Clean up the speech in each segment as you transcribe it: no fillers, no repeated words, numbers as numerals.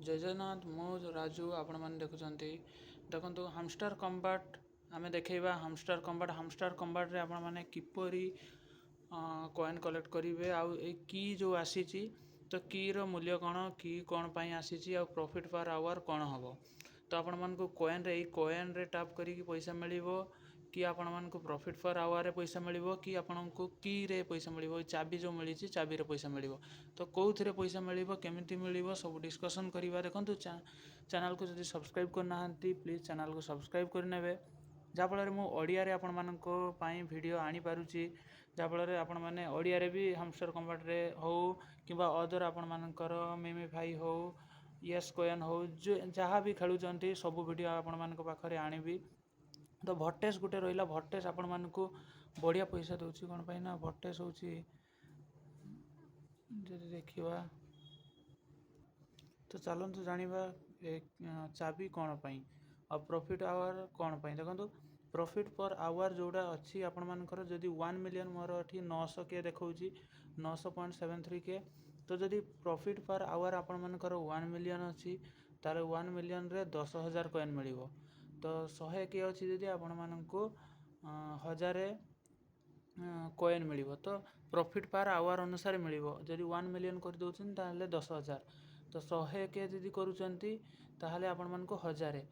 ଜୟ ଜଗନ୍ନାଥ। ମୁଁ ରାଜୁ, ଆପଣମାନେ ଦେଖୁଛନ୍ତି। ଦେଖନ୍ତୁ, ହାମଷ୍ଟାର କମ୍ବାଟ ଆମେ ଦେଖେଇବା। ହାମଷ୍ଟାର କମ୍ବାଟ, ହାମଷ୍ଟାର କମ୍ବାଟରେ ଆପଣମାନେ କିପରି କଏନ୍ କଲେକ୍ଟ କରିବେ ଆଉ ଏଇ କି ଯେଉଁ ଆସିଛି, ତ କିର ମୂଲ୍ୟ କ'ଣ, କି କ'ଣ ପାଇଁ ଆସିଛି ଆଉ ପ୍ରଫିଟ୍ ପାର୍ ଆୱାର କ'ଣ ହେବ। ତ ଆପଣମାନଙ୍କୁ କଏନ୍ରେ, ଏଇ କଏନ୍ରେ ଟାପ୍ କରିକି ପଇସା ମିଳିବ କି ଆପଣମାନଙ୍କୁ ପ୍ରଫିଟ୍ ପର୍ ଆୱାରରେ ପଇସା ମିଳିବ କି ଆପଣଙ୍କୁ କିରେ ପଇସା ମିଳିବ, ଏଇ ଚାବି ଯେଉଁ ମିଳିଛି, ଚାବିରେ ପଇସା ମିଳିବ। ତ କେଉଁଥିରେ ପଇସା ମିଳିବ, କେମିତି ମିଳିବ, ସବୁ ଡିସ୍କସନ୍ କରିବା। ଦେଖନ୍ତୁ, ଚ୍ୟାନେଲକୁ ଯଦି ସବସ୍କ୍ରାଇବ୍ କରିନାହାନ୍ତି, ପ୍ଲିଜ୍ ଚ୍ୟାନେଲକୁ ସବସ୍କ୍ରାଇବ୍ କରିନେବେ, ଯାହାଫଳରେ ମୁଁ ଓଡ଼ିଆରେ ଆପଣମାନଙ୍କ ପାଇଁ ଭିଡ଼ିଓ ଆଣିପାରୁଛି, ଯାହାଫଳରେ ଆପଣମାନେ ଓଡ଼ିଆରେ ବି ହାମଷ୍ଟର କମ୍ବାଟରେ ହଉ କିମ୍ବା ଅଦର ଆପଣମାନଙ୍କର ମିମିଫାଇ ହଉ, ୟେସ୍ କଏନ୍ ହଉ, ଯାହା ବି ଖେଳୁଛନ୍ତି, ସବୁ ଭିଡ଼ିଓ ଆପଣମାନଙ୍କ ପାଖରେ ଆଣିବି। ତ ଭର୍ଟେକ୍ସ ଗୋଟେ ରହିଲା। ଭର୍ଟେକ୍ସ ଆପଣମାନଙ୍କୁ ବଢ଼ିଆ ପଇସା ଦେଉଛି। କ'ଣ ପାଇଁ ନା ଭର୍ଟେକ୍ସ ହେଉଛି ଯଦି ଦେଖିବା, ତ ଚାଲନ୍ତୁ ଜାଣିବା ଏ ଚାବି କ'ଣ ପାଇଁ ଆଉ ପ୍ରଫିଟ୍ ଆୱାର କ'ଣ ପାଇଁ। ଦେଖନ୍ତୁ, ପ୍ରଫିଟ୍ ପର୍ ଆୱାର ଯେଉଁଟା ଅଛି ଆପଣମାନଙ୍କର, ଯଦି 1 ମିଲିୟନ୍, ମୋର ଏଠି 900 କେ ଦେଖାଉଛି, 900.73 କେ। ତ ଯଦି ପ୍ରଫିଟ୍ ପର୍ ଆୱାର ଆପଣମାନଙ୍କର 1 ମିଲିୟନ୍ ଅଛି, ତାହେଲେ 1 ମିଲିୟନରେ 10,000 କଏନ୍ ମିଳିବ। ତ 100 କେ ଅଛି ଯଦି, ଆପଣମାନଙ୍କୁ 1000 କଏନ୍ ମିଳିବ। ତ ପ୍ରଫିଟ୍ ପାର୍ ଆୱାର ଅନୁସାରେ ମିଳିବ। ଯଦି 1 ମିଲିୟନ୍ କରିଦେଉଛନ୍ତି, ତାହେଲେ 10,000। ତ 100 କେ ଯଦି କରୁଛନ୍ତି, ତାହେଲେ ଆପଣମାନଙ୍କୁ 1000।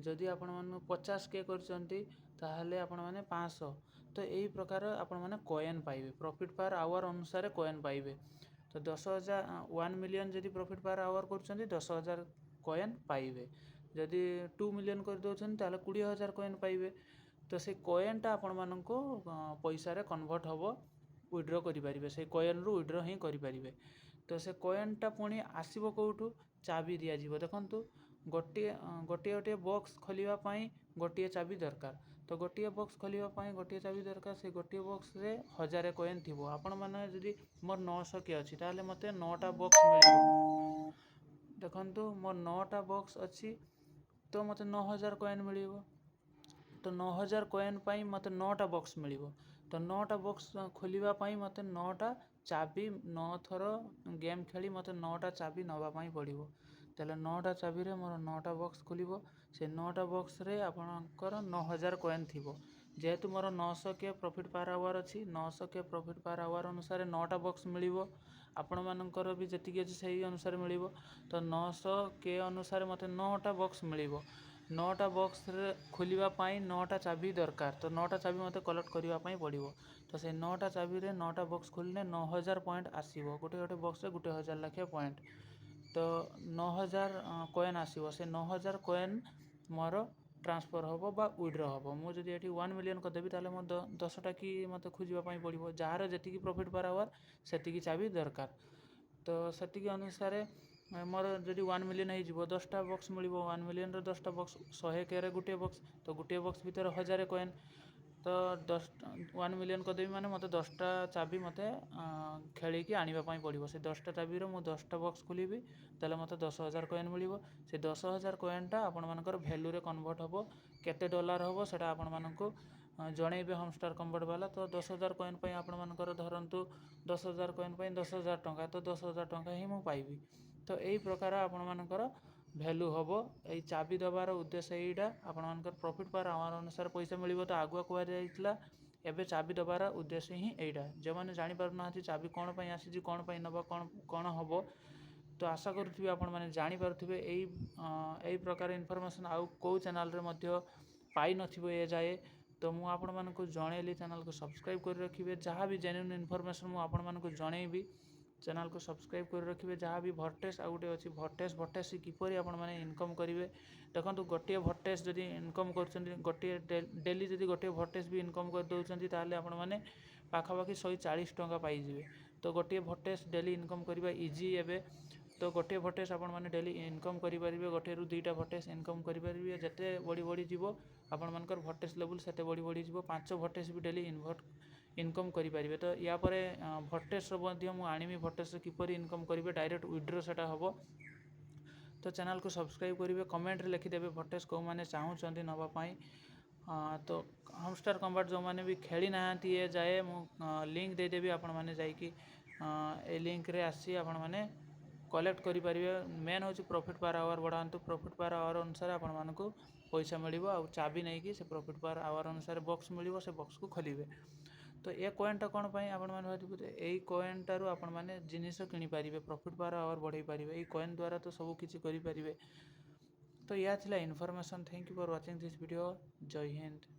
ଯଦି ଆପଣମାନଙ୍କୁ 50 କେ କରୁଛନ୍ତି, ତାହେଲେ ଆପଣମାନେ 500। ତ ଏଇ ପ୍ରକାର ଆପଣମାନେ କଏନ୍ ପାଇବେ, ପ୍ରଫିଟ୍ ପାର୍ ଆୱାର ଅନୁସାରେ କଏନ୍ ପାଇବେ। ତ 10,000, 1 ମିଲିୟନ୍ ଯଦି ପ୍ରଫିଟ୍ ପାର୍ ଆୱାର କରୁଛନ୍ତି, 10,000 କଏନ୍ ପାଇବେ। ଯଦି 2 ମିଲିୟନ୍ କରିଦେଉଛନ୍ତି, ତାହେଲେ 20,000 କଏନ୍ ପାଇବେ। ତ ସେ କଏନ୍ଟା ଆପଣମାନଙ୍କୁ ପଇସାରେ କନଭର୍ଟ ହେବ, ୱିଡ୍ର କରିପାରିବେ, ସେଇ କଏନ୍ରୁ ୱିଡ୍ର ହିଁ କରିପାରିବେ। ତ ସେ କଏନ୍ଟା ପୁଣି ଆସିବ କେଉଁଠୁ? ଚାବି ଦିଆଯିବ। ଦେଖନ୍ତୁ, ଗୋଟିଏ ଗୋଟିଏ ଗୋଟିଏ ବକ୍ସ ଖୋଲିବା ପାଇଁ ଗୋଟିଏ ଚାବି ଦରକାର। ତ ଗୋଟିଏ ବକ୍ସ ଖୋଲିବା ପାଇଁ ଗୋଟିଏ ଚାବି ଦରକାର। ସେ ଗୋଟିଏ ବକ୍ସରେ 1000 କଏନ୍ ଥିବ। ଆପଣମାନେ ଯଦି ମୋର 900 କେ ଅଛି, ତାହେଲେ ମୋତେ ନଅଟା ବକ୍ସ ମିଳିବ। ଦେଖନ୍ତୁ, ମୋର ନଅଟା ବକ୍ସ ଅଛି, ତ ମୋତେ 9000 କଏନ୍ ମିଳିବ। ତ 9000 କଏନ୍ ପାଇଁ ମୋତେ ନଅଟା ବକ୍ସ ମିଳିବ। ତ ନଅଟା ବକ୍ସ ଖୋଲିବା ପାଇଁ ମୋତେ ନଅଟା ଚାବି, ନଅ ଥର ଗେମ୍ ଖେଳି ମୋତେ ନଅଟା ଚାବି ନେବା ପାଇଁ ପଡ଼ିବ। ତାହେଲେ ନଅଟା ଚାବିରେ ମୋର ନଅଟା ବକ୍ସ ଖୋଲିବ। ସେ ନଅଟା ବକ୍ସରେ ଆପଣଙ୍କର 9000 କଏନ୍ ଥିବ। ଯେହେତୁ ମୋର 900 କେ ପ୍ରଫିଟ୍ ପାର୍ ଆୱାର ଅଛି, 900 କେ ପ୍ରଫିଟ୍ ପାର୍ ଆୱାର ଅନୁସାରେ ନଅଟା ବକ୍ସ ମିଳିବ। ଆପଣମାନଙ୍କର ବି ଯେତିକି ଅଛି, ସେଇ ଅନୁସାରେ ମିଳିବ। ତ 900 କେ ଅନୁସାରେ ମୋତେ ନଅଟା ବକ୍ସ ମିଳିବ। ନଅଟା ବକ୍ସରେ ଖୋଲିବା ପାଇଁ ନଅଟା ଚାବି ଦରକାର। ତ ନଅଟା ଚାବି ମୋତେ କଲେକ୍ଟ କରିବା ପାଇଁ ପଡ଼ିବ। ତ ସେଇ ନଅଟା ଚାବିରେ ନଅଟା ବକ୍ସ ଖୋଲିଲେ 9000 ପଏଣ୍ଟ ଆସିବ। ଗୋଟେ ଗୋଟେ ବକ୍ସରେ 1000 ଲେଖାଏଁ ପଏଣ୍ଟ, ତ 9000 କଏନ୍ ଆସିବ। ସେ 9000 କଏନ୍ ମୋର ଟ୍ରାନ୍ସଫର୍ ହେବ ବା ୱିଡ୍ର ହେବ। ମୁଁ ଯଦି ଏଠି 1 ମିଲିୟନ୍ କରିଦେବି, ତାହେଲେ ମୋ 10ଟା କି ମୋତେ ଖୋଜିବା ପାଇଁ ପଡ଼ିବ। ଯାହାର ଯେତିକି ପ୍ରଫିଟ୍ ପାର୍ ଆୱାର, ସେତିକି ଚାବି ଦରକାର। ତ ସେତିକି ଅନୁସାରେ ମୋର ଯଦି 1 ମିଲିୟନ୍ ହେଇଯିବ, 10ଟା ବକ୍ସ ମିଳିବ। 1 ମିଲିୟନ୍ର 10ଟା ବକ୍ସ, 100 କେରେ ଗୋଟିଏ ବକ୍ସ, ତ ଗୋଟିଏ ବକ୍ସ ଭିତରେ 1000 କଏନ୍। ତ 10, 1 ମିଲିୟନ୍ କରିଦେବି ମାନେ ମୋତେ 10ଟା ଚାବି ମୋତେ ଖେଳିକି ଆଣିବା ପାଇଁ ପଡ଼ିବ। ସେ 10ଟା ଚାବିର ମୁଁ 10ଟା ବକ୍ସ ଖୋଲିବି, ତାହେଲେ ମୋତେ 10,000 କଏନ୍ ମିଳିବ। ସେ 10,000 କଏନ୍ଟା ଆପଣମାନଙ୍କର ଭ୍ୟାଲୁରେ କନଭର୍ଟ ହେବ। କେତେ ଡଲାର ହେବ, ସେଇଟା ଆପଣମାନଙ୍କୁ ଜଣେଇବେ ହାମଷ୍ଟାର କମ୍ବାଟ ବାଲା। ତ 10,000 କଏନ୍ ପାଇଁ ଆପଣମାନଙ୍କର, ଧରନ୍ତୁ 10,000 କଏନ୍ ପାଇଁ 10,000 ଟଙ୍କା, ତ 10,000 ଟଙ୍କା ହିଁ ମୁଁ ପାଇବି। ତ ଏଇ ପ୍ରକାର ଆପଣମାନଙ୍କର ଭ୍ୟାଲୁ ହେବ। ଏଇ ଚାବି ଦେବାର ଉଦ୍ଦେଶ୍ୟ ଏଇଟା, ଆପଣମାନଙ୍କର ପ୍ରଫିଟ୍ ପାର୍ ଆୱାର ଅନୁସାରେ ପଇସା ମିଳିବ ତ ଆଗୁଆ କୁହାଯାଇଥିଲା। ଏବେ ଚାବି ଦେବାର ଉଦ୍ଦେଶ୍ୟ ହିଁ ଏଇଟା। ଯେଉଁମାନେ ଜାଣିପାରୁନାହାନ୍ତି ଚାବି କ'ଣ ପାଇଁ ଆସିଛି, କ'ଣ ପାଇଁ ନେବା, କ'ଣ କ'ଣ ହେବ, ତ ଆଶା କରୁଥିବି ଆପଣମାନେ ଜାଣିପାରୁଥିବେ। ଏଇ ପ୍ରକାର ଇନଫର୍ମେସନ୍ ଆଉ କେଉଁ ଚ୍ୟାନେଲ୍ରେ ମଧ୍ୟ ପାଇନଥିବ ଏ ଯାଏ। ତ ମୁଁ ଆପଣମାନଙ୍କୁ ଜଣେଇଲି। ଚ୍ୟାନେଲ୍କୁ ସବସ୍କ୍ରାଇବ୍ କରି ରଖିବେ। ଯାହା ବି ଜେନ୍ୟୁନ୍ ଇନଫର୍ମେସନ୍ ମୁଁ ଆପଣମାନଙ୍କୁ ଜଣେଇବି। ଚ୍ୟାନେଲ୍କୁ ସବସ୍କ୍ରାଇବ୍ କରି ରଖିବେ। ଯାହା ବି ଭର୍ଟେକ୍ସ, ଆଉ ଗୋଟେ ଅଛି ଭର୍ଟେକ୍ସ। ଭର୍ଟେକ୍ସ କିପରି ଆପଣମାନେ ଇନକମ୍ କରିବେ? ଦେଖନ୍ତୁ, ଗୋଟିଏ ଭର୍ଟେକ୍ସ ଯଦି ଇନକମ୍ କରୁଛନ୍ତି, ଗୋଟିଏ ଡେଲି ଯଦି ଗୋଟିଏ ଭର୍ଟେକ୍ସ ବି ଇନକମ୍ କରିଦେଉଛନ୍ତି, ତାହେଲେ ଆପଣମାନେ ପାଖାପାଖି 140 ଟଙ୍କା ପାଇଯିବେ। ତ ଗୋଟିଏ ଭର୍ଟେକ୍ସ ଡେଲି ଇନକମ୍ କରିବା ଇଜି ଏବେ। ତ ଗୋଟିଏ ଭର୍ଟେକ୍ସ ଆପଣମାନେ ଡେଲି ଇନକମ୍ କରିପାରିବେ, ଗୋଟିଏରୁ ଦୁଇଟା ଭର୍ଟେକ୍ସ ଇନକମ୍ କରିପାରିବେ। ଯେତେ ବଢ଼ି ବଢ଼ିଯିବ, ଆପଣମାନଙ୍କର ଭର୍ଟେକ୍ସ ଲେବୁଲ୍ ସେତେ ବଢ଼ି ବଢ଼ିଯିବ। ପାଞ୍ଚ ଭର୍ଟେକ୍ସ ବି ଡେଲି ଇନକମ୍ କରିପାରିବେ। ତ ୟା ପରେ ଭର୍ଟେକ୍ସର ମଧ୍ୟ ମୁଁ ଆଣିବି, ଭର୍ଟେକ୍ସର କିପରି ଇନକମ୍ କରିବେ, ଡାଇରେକ୍ଟ ୱିଡ୍ର ସେଟା ହେବ। ତ ଚ୍ୟାନେଲ୍କୁ ସବସ୍କ୍ରାଇବ୍ କରିବେ, କମେଣ୍ଟରେ ଲେଖିଦେବେ ଭର୍ଟେକ୍ସ କେଉଁମାନେ ଚାହୁଁଛନ୍ତି ନେବା ପାଇଁ। ତ ହାମଷ୍ଟାର କମ୍ବାଟ ଯେଉଁମାନେ ବି ଖେଳି ନାହାନ୍ତି ଏ ଯାଏ, ମୁଁ ଲିଙ୍କ୍ ଦେଇଦେବି। ଆପଣମାନେ ଯାଇକି ଏ ଲିଙ୍କ୍ରେ ଆସି ଆପଣମାନେ କଲେକ୍ଟ କରିପାରିବେ। ମେନ୍ ହେଉଛି ପ୍ରଫିଟ୍ ପାର୍ ଆୱାର ବଢ଼ାନ୍ତୁ। ପ୍ରଫିଟ୍ ପାର୍ ଆୱାର ଅନୁସାରେ ଆପଣମାନଙ୍କୁ ପଇସା ମିଳିବ ଆଉ ଚାବି ନେଇକି ସେ ପ୍ରଫିଟ୍ ପାର୍ ଆୱାର ଅନୁସାରେ ବକ୍ସ ମିଳିବ, ସେ ବକ୍ସକୁ ଖୋଲିବେ। ତ ଏ କଏନ୍ଟା କ'ଣ ପାଇଁ? ଆପଣମାନେ ଭାବିବେ, ଏଇ କଏନ୍ଟାରୁ ଆପଣମାନେ ଜିନିଷ କିଣିପାରିବେ, ପ୍ରଫିଟ୍ ପାର୍ ଆୱାର ବଢ଼େଇ ପାରିବେ। ଏଇ କଏନ୍ ଦ୍ୱାରା ତ ସବୁ କିଛି କରିପାରିବେ। ତ ଏହା ଥିଲା information. Thank you for watching this video. Jay Hind.